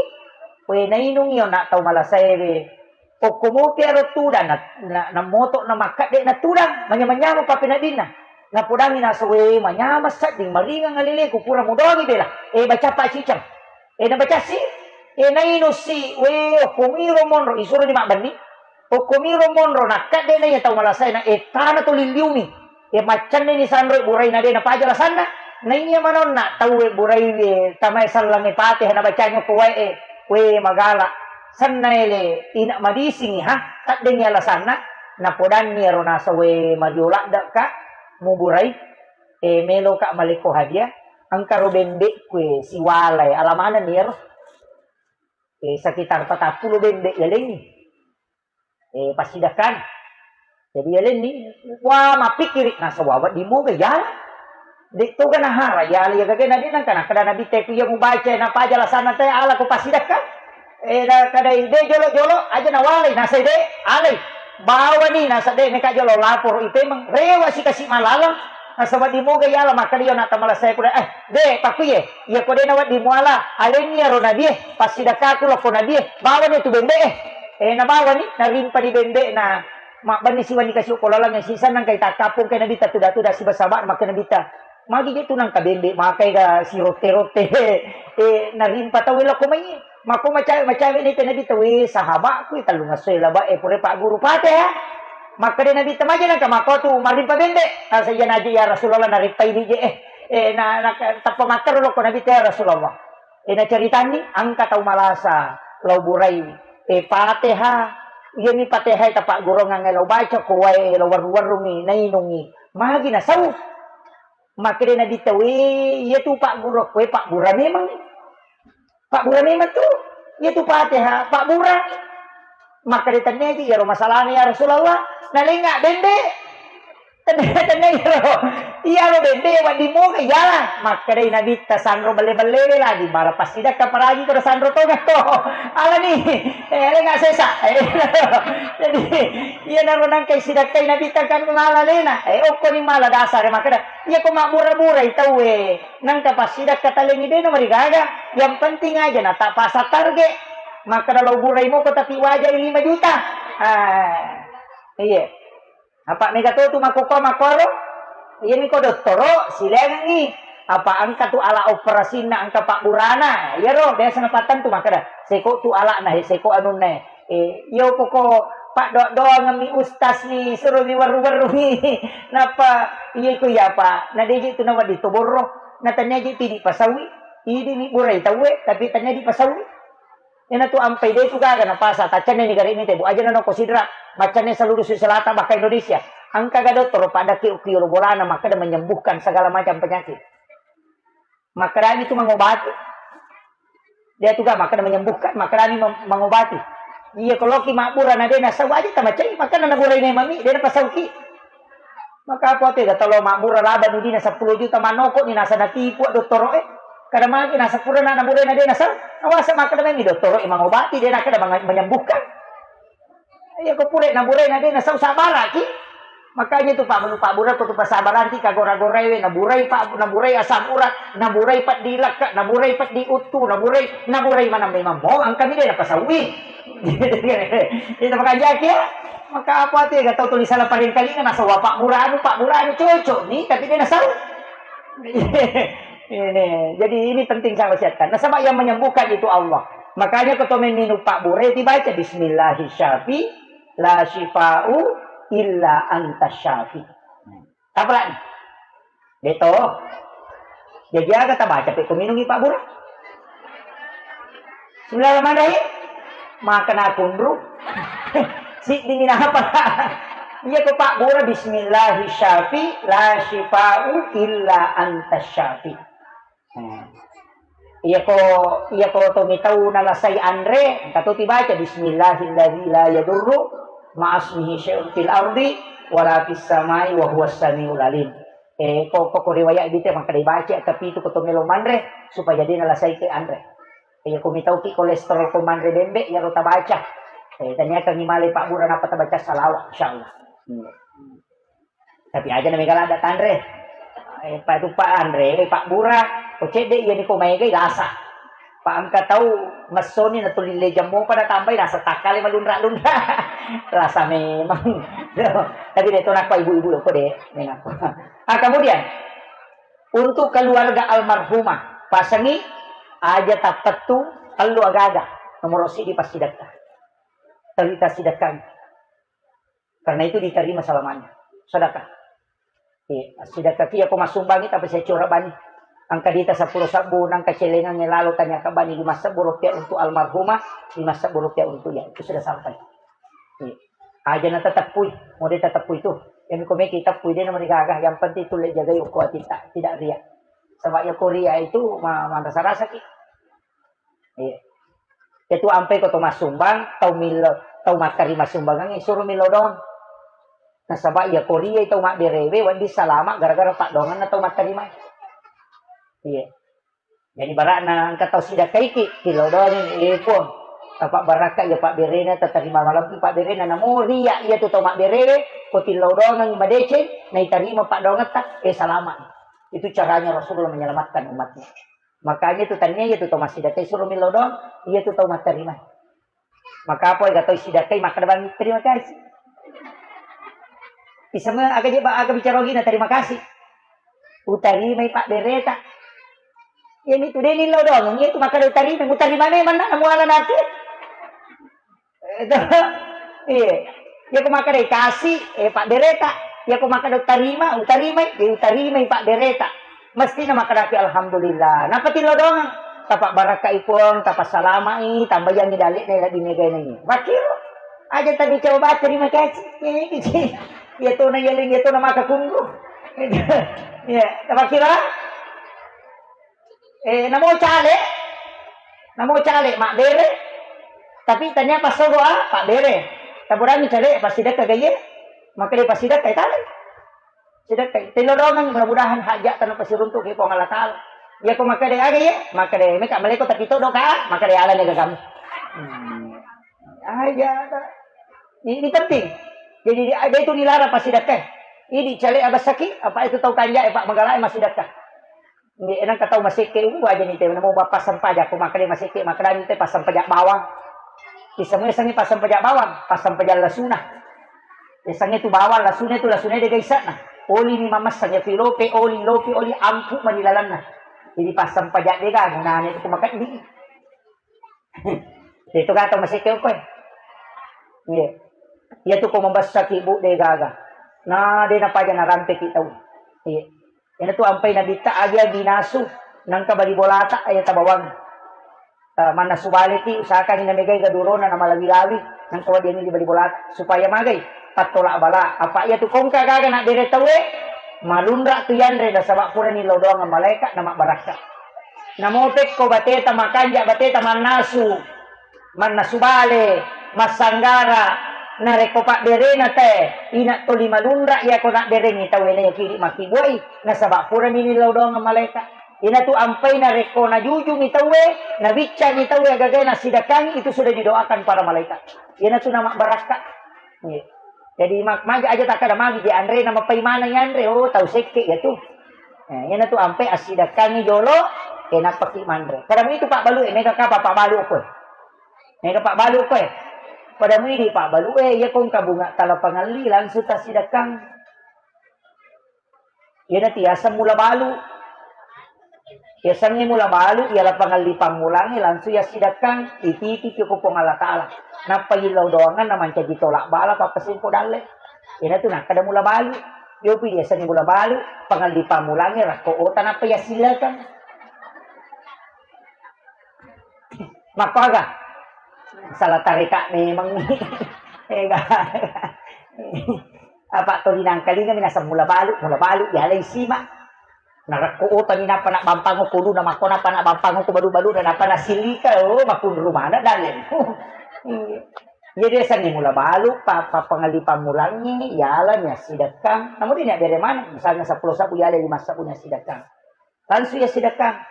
Wae nainungi, onna tau malasaewe. Okko mopi aro tudang, na, na, na moto na makkedde na tudang, manyameng-nyameng pappeneddinna. Napodangi naso, "We, manyameng sedding, maringeng aleleku, pura mudoangi bela." Eh, baca pa ciceng. Eh, nabacassi. Eh, nainussi, "We, okko miro monro," isuro di mabbenni. "Okko miro monro, nakkedde na iya tau malasae na, eh, tana to lilliumi." Iya maccenneni sanroi buraina de napaja lasanna. Naiya manonna tauwe buraiwe tamae sellengnge Fatihah nabacangi okko wae e. We magala. Senna ele ina madisingi ha. Taddengi alasanna. Napodanni ero nasa we mario laddekka muburai. E meloka malekko hadiah. Engka ro bembe'ku e siwalae. Alamanenni ero. E sekitar patappulo bembe yalengngi. Eh, passidakkan. Jadi, yalenni, wa, mappikkiri, nasaba wedding moga yala. De' toga nahara, yala iya gagena de' nangka, nakkeda Nabitta ku iya mubaca, napaja lasanna te, ala ko passidakkan. Eh, nakkeda de' jolo-jolo, aja nawalai, nasai de', alai. Bawani, nasa de', meka jolo laporo i pemeng, rewa si kasi malalang, nasaba wedding moga yala, makkeda iyo na tamala saya kuda, eh, de', pakkuye, iya ko de' nawedding muala, alenni aro nabie, passidakkaku lokko nabie, bawani tu bembe, eh. Eh, nabawani, narimpani bembe'na, mabbenni siwenni kasi okko laleng, sisenna engkai takkappong kai Nabitta tuda-tuda siba sahaba' makkeda Nabitta, "Magi je tu nangka bembe makai ga sirotte-rotte." Eh, narimpa tau lokko mai. Makko macawe-macawe ni te Nabitta, "We, sahaba'ku, tellungesso e laba e pura pagguru Fatihah." Makkeda Nabitta, "Maja nangka makko tu marimpa bembe?" Nasa iya naji, "Ya Rasulullah, narimpai ni je, eh." Eh, na, na, tappa makkero lokko Nabitta, "Ya Rasulullah." Eh, naceritanni, engka tau malasa lao burai. Eh, Fatihah. Iyami Fatihah e tapaggurungang lao baca ko wae, lao werru-werrungi, nainungi. Magi nasau. Makkeda Nabitta, "We, iya tu pagguru ko e, pabbura memang. Pabbura memang tu. Iya tu Fatihah, pabbura." Makkeda, "Tennia ji iyaro masalahna, ya Rasulullah." Nalenga bembe. Tennia, tennia iyaro. Iyaro bembe wedding moga iyala. Makkedai Nabitta, "Sanro belle-belle we lagi, bara passidakka paraji ko sanro toga to." Alani, eh, lenga sesa. Eh, jadi, iyanaro nangkai sidakkai Nabitta kan mala lena. Eh, okkoni mala dasar makkeda, "Iya ko mabbura-burai tauwe, nangka passidakka talengi de' namarigaga. Yang penting aja na tapasa target." Makkeda, "Lo burai moko tapi waja lima juta." Ah, iya. Apa mega to tu makkokko makkoro? Iyami ko dottoro, silaingengngi. Apa engka tu ala operasinna, engka pabburana. Iyaro biasa napattentu makkeda, seko tu ala'na, he, seko anunna, he. Eh, iyo koko paddoa-doangemmi ustaz ni, suromi werru-werrumi. Nappa iya ko iya apa? Na deje tu nawedding to borro. Na tania je tu idi pasaui. Idi ni burai tauwe, tapi tania di pasaui. Iyanatu ampai de tu gaga napasa, taccanne negara ini te, Bu, aja nano ko Sidrap, maccanne seluruh Sulawesi Selatan, bahkan Indonesia. Engka ga dottoro pada ki ukiyo bolana makkeda menyembuhkan segala macam penyakit. Makkedami tu mengobati. Dia tu ga makkeda menyembuhkan, makkedami mem-, mengobati. Iya, kalau ki mabbura na de nasau aja tamacai, makkeda naburai memang mi, de napasauki. Maka apa tu ga tolo mabbura laba ni dina sepuluh juta manoko ni nasa natipu dottoro e. Kada magi nasa pura na naburai na de nasau. Awasa makkeda memang dottoro e mengobati, de nakkeda meng-, menyembuhkan. Iya ko pura naburai na de nasau sabaraki. Makanya tu Pak, menu Pak Bura ko tu pasabaranti ka gora-gorai we, naburai Pak, naburai asam urat, naburai peddi lekka, naburai peddi uttu, naburai, naburai mana memang mo, engka mi de napasaui. Itu makanya ya. Maka apa tu ga tau tulisan paling kali na nasau Pak Bura anu, Pak Bura anu cocok ni, tapi de nasau. Ini, jadi ini penting saya wasiatkan. Nasaba yang menyembuhkan itu Allah. Makanya ketua minum Pak Bure dibaca bismillahirrahmanirrahim. La syifa'u illa anta syafi. Apa lagi? Beto. Jadi aga tabaca pe ko minungi Pak Bure. Bismillahirrahmanirrahim. Makan akunru. Siddimi napa? Iya ko Pak Bura bismillahi syafi la syifa'u illa anta syafi. Hmm. Iya ko, iya ko to mitau nalasai anre, engka to tibaca bismillahilladzi la yadurru ma'asmihi syai'un fil ardi wala fis samai wa huwas samiul alim. Eh, ko, ko, ko riwayat bite maka dibaca, tapi itu ko to melo manre supaya dia nalasai ke anre. Iya, ko mitauki kolesterol ko manre bembe, iyaro tabaca. Eh, taniakangi male Pak Bura napa tabaca salawat, insyaallah. Hmm. Tapi aja na mega ladda tanre. Eh, Pak tu Pak anre, eh, Pak Bura, ko cedde iya ni ko maegai lasa. Pak engka tau messoni na tuli lejang mopa na tambai lasa takkale malunra-lunra. Lasa memang. Tapi de to nakko ibu-ibu ko de, memang. Ah, kemudian untuk keluarga almarhumah, pasangi aja tappettu tellu agaga. Nomor siddi passidekka. Tellu tasidekkan. Karena itu diterima selamanya. Sedekah. Iya, sidekka ki ko massumbangi tapi saya curah bani. Angka dita seppulo sebbu, nangka celengangnge lalo tanya ke bani lima sebbu rupiah untuk almarhumah, lima sebbu rupiah untuk ya. Itu sudah sampai. Iya. Aja na tateppui, mau dia tateppui itu. Yang ko meki teppui dia nomor gagah, yang penting itu le jagai uku atita, tidak ria. Sebab ya ko ria itu ma-, manrasa-rasa ki. Iya. Itu ampe ko to massumbang, tau millo, tau mattarima sumbangan, suro millo doang. Nasaba iya ko ria tau mabberewe, wedding salama gara-gara paddoanganna tau mattarima. Iya. Jadi bara'na engka tau sidakkaiki, tillau doang, eh, Puang. Tapa barakka iya pabberena, tatarima malebbi pabberena, namo ria iya tu tau mabberewe, ko tillau doang madeceng, naitarima paddoangetta, eh, salama. Itu caranya Rasulullah menyelamatkan umatnya. Makanya itu tania iya tu tau massidakkai suro millau doang, iya tu tau mattarima. Maka apa ga tau sidakkai makkeda bang terima kasih. Isama aga je ba aga bicara ogina terima kasih. Utarimai pabbereta. Iya mi tu de nillau doang, iya tu makkeda utarima, utarima memang na muala natu. Eh, iya. Iya ko makkeda kasih, eh, pabbereta. Iya ko makkeda utarima, utarimai, eh, utarimai pabbereta. Mestina makkedaki alhamdulillah. Nappa tillau doang. Tapa barakkai Puang, tapa salamai, tambayangi dalle'na lebbi megai nai. Makkiro. Aja tadi coba terima kasih. Iya tona yaling, iya tona maka kunggu. Iya, tapa kira. Eh, namo cale, namo cale mabbere, tapi tania passogo a pabbere. Taburangi cale passidekka gaiye, makkeda passidekka tale. Sidekka, tillau doang, mudah-mudahan hajat tanu pasiruntuk ke Puang Allah Taala. Iya ko makkeda aga ye, makkeda meka maleko tapi todo ka, makkeda alani gagamu. Hmm. Aja ta. Ini penting. Jadi dia, dia itu nilara passidekka. Ini cale abasaki, apa itu tau kanja, eh, Pak Magala, eh, massidekka. Nggih, nengka tau masekke, uh, aja ni te, namo ba passempajang, ko makkeda masekke, makkeda ni te passempajang bawang. Isemua sengi passempajang bawang, passempajang lasuna. Biasanya tu bawang lasune tu, lasune de gaga isa'na. Oli ni mamessang ya tu lope, oli, lope, oli, ampu mani lalanna. Jadi passang pajak de gaga gunane tu makeddi. Itu kata masih kau kue. Iya. Iya tu ko mabessaki bu de gaga. Nah, de napaja narampeki tau. Iya. Iyanatu ampai nabitta agi-agi nasu, nangka bali bolata aya tabawang. Eh, mannasu baleti, usahakan na megai gadurona na malawi-lawi, nangka wadiangi di bali bolata. Supaya magai, pattolak bala. Apa iya tu kongka gaga na bere tauwe, malunra tu yanre nasaba purani lao doang malaika na mabbarakka. Namo pekko bateta makanja, bateta mannasu, mannasu bale, massanggara, narekko pabberena te, ina toli malunra iya ko nabberengi tauwe na yakiri makkibuai, nasaba purani ni lao doang malaika. Inatu ampai narekko najujumi tauwe, nabiccangi tauwe agagai nasidakkangi, itu sudah didoakan para malaikat. Inatu namabbarakka. Iya. Jadi ma-, magi aja takkada magi je anre na mapaimaneng yanre, oh tau sekke ya tu. Eh, iyana tu ampe assidakkangi jolo, eh, nappaki manre. Pada mu itu pabbalu, eh, mega kapa pabbalu ko. Mega pabbalu ko, eh. Pada mu idi pabbalu, eh, iya kong kabunga tala pangalli langsung tassidakkang. Iyana tiasa mula balu. Yasengnge mula balu, iyala pangalli pammulangnge langsung yassidakkang, ititiki ko Puang Allah Ta'ala. Nappa illau doangan na mancaji tolak bala pappasempo dalle. Iyana tu nakkada mula balu. Yopi yasengnge mula balu, pangalli pammulangnge rakko ota nappa yassillekang. Makko aga? Salah tareka memang. Ega. Apa toli nangkalinga mi naseng mula balu, mula balu, yalai sima. Narekko utami nappa nabbampang ko uluna, makko nappa nabbampang ko balu-baluna, nappa nasilika, oh, makunru mana dalle. Iya. Jadi yasengnge mula balu, pa-, pa-, pangalli pammulangngi, yala ni assidakkang. Namun ini bere mana, misalnya sepuluh sabu, yala lima sabu ni assidakkang. Langsung yassidakkang.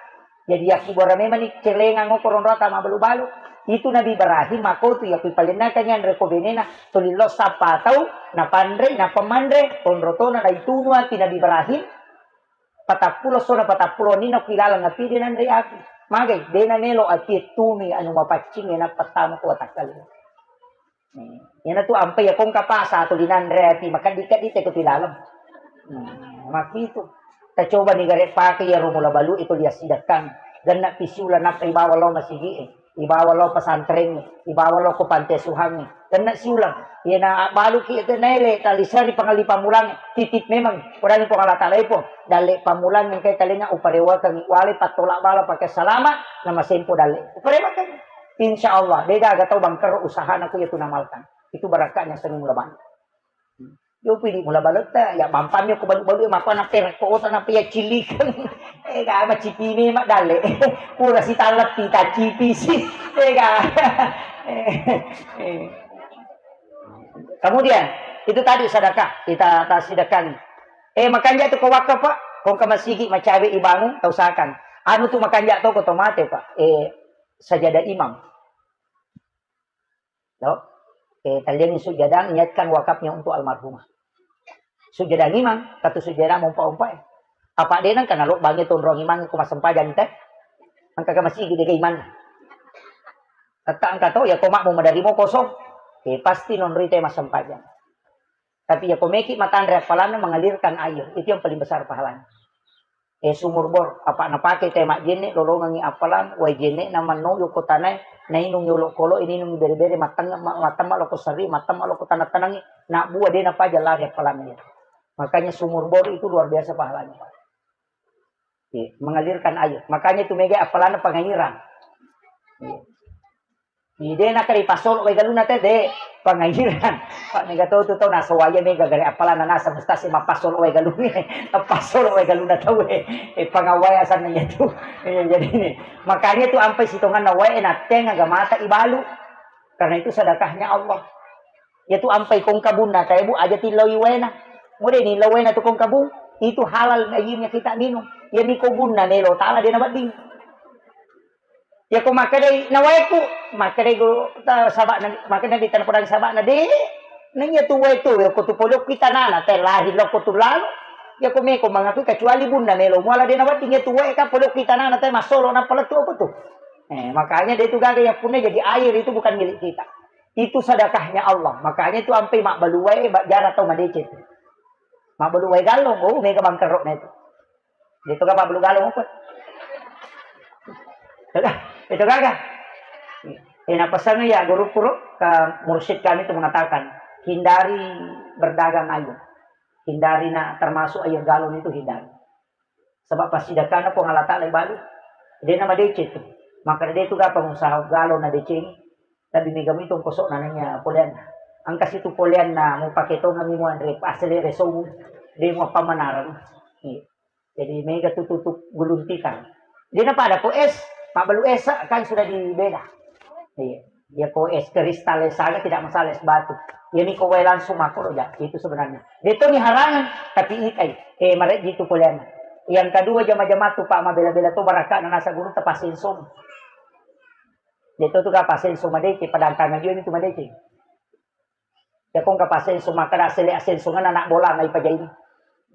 Jadi yakkibura memang ni celengang ko ronrota mabalu-balu. Itu Nabi Ibrahim, mako tu yakku palennakangi anre ko benena, tolillo sappa tau, napanre, napamanre, onrotona naitunu ati Nabi Ibrahim, patappulo sona patappulo ni naku ilaleng api de nanre api. Magai, de namelo api tunui anu mapaccing e nappa tama ko watakkalinga. Hmm. Iyana tu ampai ya kongka pasa tu linanre api makaddi-kaddi te ko tilaleng. Hmm. Makitu. Tacoba ni gare pake ya ro mula balu itu liassidakkang. Genna pisiula nappa ibawa lo masigi e. Ibawa lo pesantren e. Ibawa lo ko pantai suhang e. Genna siulang. Iyana balu ki itu nele talisari pangalli pamulang. Titip memang. Kodani Puang Allah Ta'ala ipo. Dalle pamulang ke talenga uparewakan wale pattola bala pakai salama nama sempo dalle. Uparewakan. Insya Allah, de gaga tau bangkero usahana ku iya tu namalkan. Itu barakka'nya seni mula balu. Yo pidi mula baletta, ya bampammi ko balu-balu, mako na pera ko ota na pia cilikeng. Eh, ga macipi memang dalle. Pura sitallepi tacipi si. Eh, ga. Eh, eh. Kemudian, itu tadi sedekah, kita tasidekang. Eh, makanja tu ko wakaf, Pak. Kong ke masigi macawe ibangun, tau usahakan. Anu tu makanja to ko to mate, Pak. Eh, sajadah imam. To? Eh, talliangi sujadang, niatkan wakafnya untuk almarhumah. Sujadang imang, katu sujadang mompa-ompa e. Apa de nang kana lo bangi tonrong imang ko massempajang te. Angka ke masigi de ga imang. Tetta angka to, ya ko makmu madari mo kosong. Eh, pasti nonroi te massempajang. Tapi ya ko meki matanre appalanna mengalirkan air, itu yang paling besar pahalanya. Eh, sumur bor, apa napake te majjenne, lolongengi appalang, wai jenne na manno yoko tanae, nainung yolo kolo, ininung bere-bere, mattengnga, ma-, mattemma loko serri, mattemma loko tanang-tanangi, nabbua de napaja lari appalang iya. Makanya sumur bor itu luar biasa pahalanya, Pak. Iya, mengalirkan air. Makanya itu mega appalanna pangairan. Iya. Ide na kari pasolo wae galuna te de pangairan. Pak mega to tu tau naso wae mega gare apalana nasa mustasi mapasolo wae galunge. Pasolo wae galuna tau e. Eh, pangawai asanna iya tu. Iya, jadi ini. Makanya tu ampai sitonganna wae na tenga ga mata ibalu. Karena itu sedekahnya Allah. Ya tu ampai kong kabunna taibu aja tillau waena. Mode ni lau waena tu kong kabung. Itu halal airnya kita minum. Ya mi kobunna melo tala de na wedding. Yako makkedai nawaeku, makkedai go, ta-, saba'na, makkedai tana podang saba'na, de, naiya tu wae tu, yako tu polokki tanana, te lari loko tu lalo, yako meko mangakui kecuali bunna melo muala de nawedding iya tu wae ka polokki tanana te massolo nappa lettu apa tu. Eh, makanya de tu gaga yang punya jadi air itu bukan milik kita. Itu sedekahnya Allah. Makanya itu ampe mabbalu wae, ba-, jara tau madeceng. Mabbalu wae galung, oh, mega bangkerokna itu. Itu kan mabbalu galung apa? Itu gaga. Eh, napesanna ya guru kuro, ka mursyid kami itu mengatakan, hindari berdagang air. Hindari, nak, termasuk air galon itu hindari. Sebab passidakkana Puang Allah Ta'ala ibalu. Dena madeceng tu. Maka de tu ga pengusaha galon nadeceng. Tapi mega itu kosok nananya poleanna. Angka situ poleanna mau pakai tongami mau anre asli resomu. De mau pamanarang. Iya. Jadi mega tu tutup gulung tikar. Dena pada ko es, mabbalu es kan sudah dibeda. Iya. Ya ko es kristal es saja tidak masalah, es batu. Ya ni ko wae langsung makro ja, itu sebenarnya. Itu ni harangan, tapi ikai. Eh, mare itu poleanna. Yang kedua jama-jama tu Pak mabela-bela tu barakka nasa guru tepasin som. Itu tu ka pasin som madeceng, padangkangan juga itu madeceng. Ya kong ka pasin som makkada sele asin som anak bola ngai pajaini.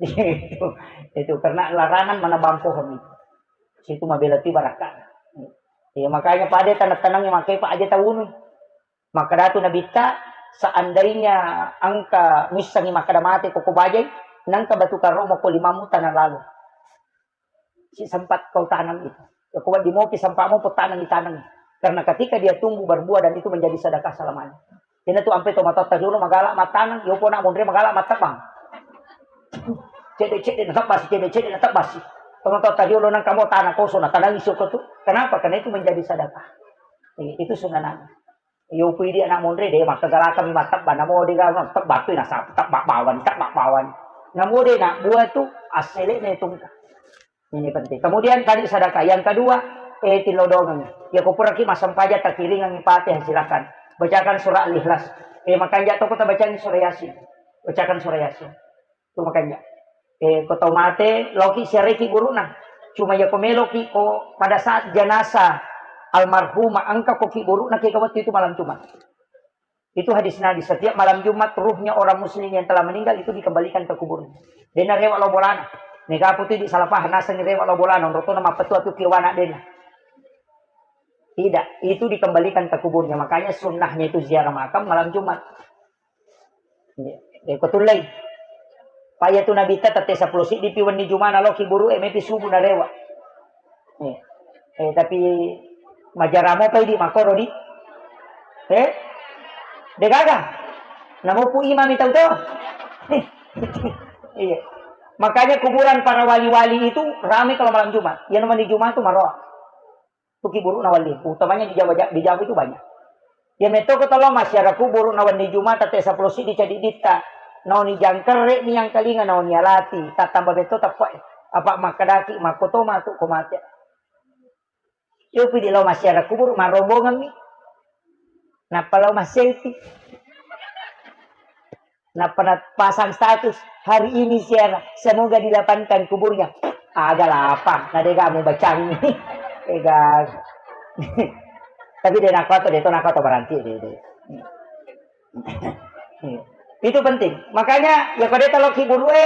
Itu, itu karena larangan mana bampohon itu. Situ mabela tu barakka. Ya makanya pada tanang-tanang makai Pak aja taunu. Makkadatu Nabitta, seandainya engka missengngi makkada mate ko, ko bajai, nengka batu karro moko limammu tanang lalu. Si sempat kau tanam itu. Ya, ko wedding mopi sempatmu pun tanam, ditanam. Karena ketika dia tumbuh berbuah dan itu menjadi sedekah selamanya. Ini tu ampe tomatoatta dulu magala matanang, yopo nak monre magala matebang. Cedde-cedde na tebbasi, cedde-cedde na tebbasi. Tomatoatta dulu nang kamu tanah kosong na tanang isu tu. Kenapa? Karena itu menjadi sedekah. Iya, itu sunanana. Iyo, pui di anak monre de, maka galakang mi matebba, namo de ga matebba tu nasaba tebba bawang, tebba bawang. Namo de nak buah tu, asele ne tungka. Ini penting. Kemudian tadi sedekah. Yang kedua, eh, tilodongan. Ya, ko puraki massempajang takiringan Fatihah, silakan. Bacakan surah Al-Ikhlas. Eh, makanja toko tabacangi surah Yasin. Bacakan surah Yasin. Tu makanya, eh, ko tau mate, loki siareki burukna. Cuma ya ko meloki ko pada saat jenazah almarhumah engka koki burukna ke waktu itu malam Jumat. Itu hadis Nabi, setiap malam Jumat ruhnya orang muslim yang telah meninggal itu dikembalikan ke kuburnya. Dena rewa lo bolana. Nega putu di salah paham, naseng rewa lo bolana, rotona mappetua tu kiwana dena. Tidak, itu dikembalikan ke kuburnya. Makanya sunnahnya itu ziarah makam malam Jumat. Iya. Eh, ko tullei. Paya tu Nabitta tette seppulo siddi pi wenni Jumana loki buru e mepi subuh narewa. Iya. Eh, tapi majaramo pai di makoro di. Eh? De gaga. Namopu imami tau to. Iya. Makanya kuburan para wali-wali itu ramai kalau malam Jumat. Yang namanya Jumat itu maroa. Tuki burukna walli, utamanya di Jawa, di Jawa itu banyak. Ya metoko tolo masyarakat burukna wenni Jumata te seppulo siddi cadi ditta. Naoni jangkerre mi yang kalinga naoni alati, tatamba beto tappa. Apa makkedaki makkoto matu ko mate. Yo pidi lo masyarakat kubur marombongan mi. Nappa lo maselfie. Nappa napasang status, "Hari ini ziarah, semoga dilapangkan kuburnya." Aga lapang, na dega mu bacangi. Ega. Tapi de nakko to, de to nakko to berarti de, de. Itu penting. Makanya ya pada kalau ki buru e,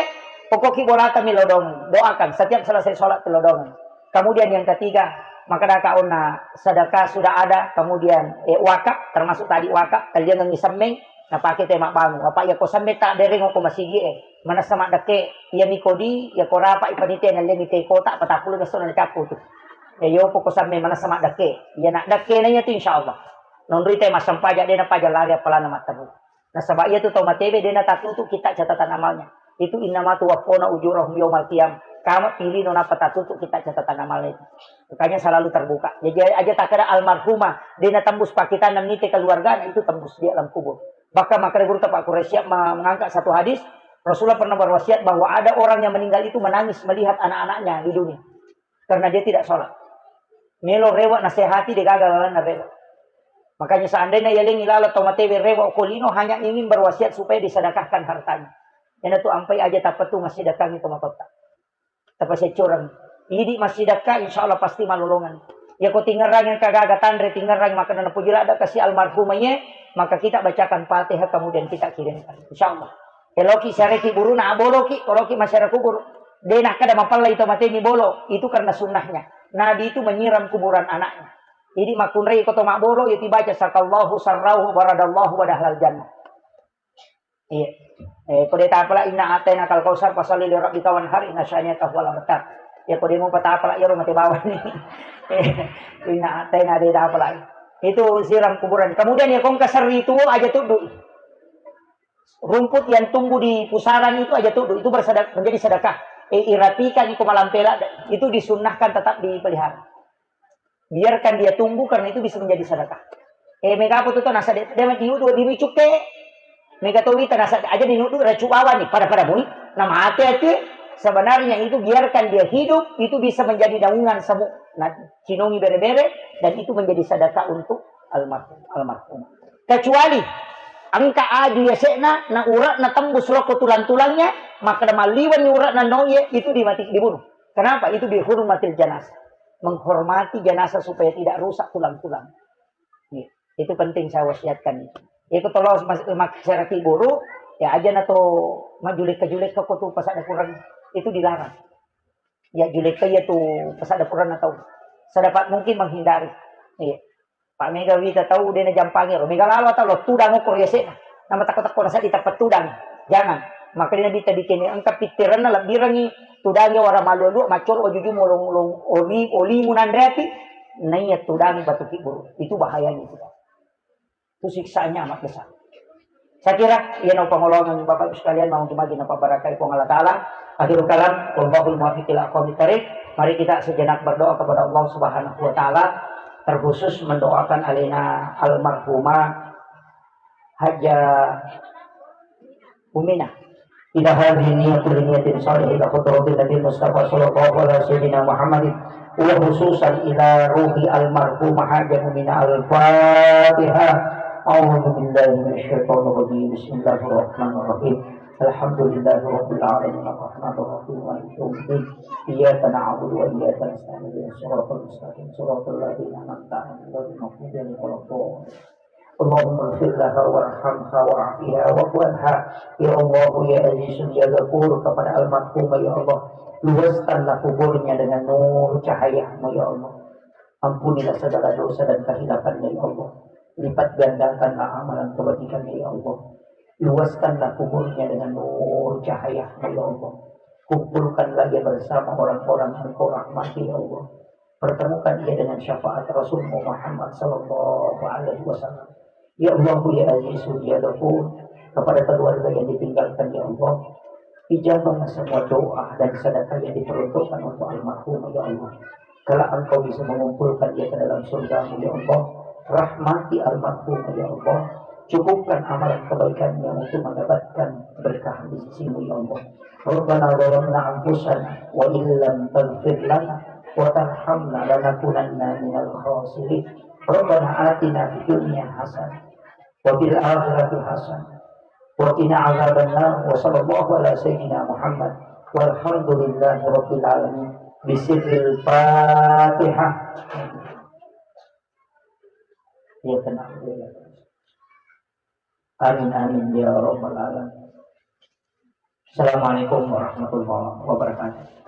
pokok ki bolata mi lodong, doakan setiap selesai sholat lodong. Kemudian yang ketiga, maka daka onna sedekah sudah ada, kemudian eh, wakaf, termasuk tadi wakaf, kalian yang semmeng, napake te mabbangung. Apa ya ko semmeng tak dereng ko masigi e, manessa maddekke, iya mi kodi, ya ko rapa ipanitia nallengi te kota, patappulo besso na cappu tu. Ya yo poko semmeng manessa maddekke, ya nak dekke na iya tu insyaallah. Nonroi te massempaja de napaja lari apalana matteru. Nasaba iya tu tau matebe de natatutu kita catatan amalnya. Itu innama tuwaffawna ujurahum yaumal qiyam. Kama pilino nappa tatutu kita catatan amalnya itu. Makanya selalu terbuka. Jadi aja tak kira almarhumah de natembus pakitanna mite keluarga itu tembus di alam kubur. Bahkan makanya guru tepak Quraisy siap ma-, mengangkat satu hadis, Rasulullah pernah berwasiat bahwa ada orang yang meninggal itu menangis melihat anak-anaknya di dunia. Karena dia tidak sholat. Melo rewa nasehati de gaga lalanna rewa. Makanya seandainya yalengi lala tau matewe rewa ko lino hanya ingin berwasiat supaya disedekahkan hartanya. Ena tu ampai aja tapatu masih datangi tau matotta. Tapaseccorang. Idi masih daka insya Allah pasti malolongan. Ya ko tingerang yang kagaga tanre tingerang maka na pujila ada kasih almarhumah ye, maka kita bacakan Fatihah kemudian kita kirimkan. Insya Allah. Eloki sareki buruna aboloki, koloki masyarakat kubur. De nakkada mapallai to mateni bolo, itu karena sunnahnya. Nabi itu menyiram kuburan anaknya. Idi makkunrai ko to mabboro, iya tibaca sakallahu sarrahu baradallahu wa dahlal jannah. Iya. Eh, ko de tapala inna ataina kal kausar, fasalli li rabbika wanhar, inna syani'aka huwal abtar. Ya ko de mo patapala iyaro mate bawang ni. Eh, inna ataina de tapala. Itu siram kuburan. Kemudian ya kongka serri tuo aja tuddu. Rumput yang tumbuh di pusaran itu aja tuddu, itu bersedek-, menjadi sedekah. Eh, irapikan iko malampela, itu disunnahkan tetap dipelihara. Biarkan dia tumbuh karena itu bisa menjadi sedekah. Eh, mega apa tu, tu nasa de, de diudu di micuke. Mega tu wita nasa aja diudu racu bawang ni, pada-pada mui. Nah, mate ati, sebenarnya itu biarkan dia hidup, itu bisa menjadi daungan semu. Nah, cinongi bere-bere, dan itu menjadi sedekah untuk almarhum, almarhum. Kecuali engka aju yasekna, na uratna tembus roko tulang-tulangnya, maka malliwan ni uratna noye, itu dimati, dibunuh. Kenapa? Itu bihurmatil janazah. Menghormati jenazah supaya tidak rusak tulang-tulang. Iya, itu penting saya wasiatkan itu. Itu tolong mas-, masyarakat buru, ya aja na to majulek-julek ko tu pasada kurang, itu dilarang. Ya julekka iya tu pasada kurang atau sedapat mungkin menghindari. Iya. Pak mega wita tau de na jampangi ro. Mega lalo tau lo tudang ukur yasekna. Nama takko-takko rasa di tempat tudang. Jangan. Maka dia nabi tadi kene engka pittiranna lebbirangi tudangi wara malu-alu macor ojuju molong-long oli, oli munanre ati. Naiya tudangi batu kibur. Itu bahayanya itu. Itu siksaannya amat besar. Saya kira, iya nau pangolongan Bapak Ibu sekalian, mau cuma gina pabarakai Puang Allah Ta'ala. Akhirul kalam, wallahul muwaffiq ila aqwamit thariq. Mari kita sejenak berdoa kepada Allah Subhanahu wa Ta'ala, terkhusus mendoakan alena almarhumah Hajah Umina. Ila hadhihi niyyah kulli niyyatin shalihah ila hadratin Nabi Mustafa sallallahu alaihi wasallam Muhammadin, wa khususan ila ruhi almarhumah Hajah Umina. Al-Fatihah. A'udzu billahi minasyaitonir rajim. Bismillahirrahmanirrahim. Alhamdulillahi rabbil alamin. Arrahmanir rahim. Maliki yaumiddin. Iyyaka na'budu wa iyyaka nasta'in. Ihdinas siratal mustaqim. Siratal ladzina an'amta 'alaihim ghairil maghdubi 'alaihim waladdallin. Allahumma ighfir laha warhamha wa'afiha wa'fu anha. Ya Allah, ya Aziz, ya Ghafur, kepada almarhumah, ya Allah, luaskanlah kuburnya dengan nur cahaya-Mu, ya Allah. Ampunilah segala dosa dan kehilafannya, ya Allah. Lipat gandakanlah amalan kebajikannya, ya Allah. Luaskanlah kuburnya dengan nur cahaya-Mu, ya Allah. Kumpulkanlah ia bersama orang-orang yang Engkau rahmati, ya Allah. Pertemukan ia dengan syafaat Rasulmu Muhammad sallallahu alaihi wasallam. Ya Allah, ya Aziz, ya Ghafur, kepada keluarga yang ditinggalkan, ya Allah, ijabahlah semua doa dan sedekah yang diperuntukkan untuk almarhum, ya Allah. Kelak Engkau bisa mengumpulkan ia ke dalam surga-Mu, ya Allah. Rahmati almarhum, ya Allah. Cukupkan amalan kebaikannya untuk mendapatkan berkah di sisi-Mu, ya Allah. Rabbana zalamna anfusana wa illam taghfir lana wa tarhamna lanakunanna minal khasirin. Rabbana atina fid dunya hasanah wa fil akhirati hasanah wa qina adzabannar. Wa sallallahu ala sayyidina Muhammad walhamdulillahi rabbil alamin. Bisirril Fatihah. Ya, tenang. Amin, amin, ya rabbal alamin. Assalamualaikum warahmatullahi wabarakatuh.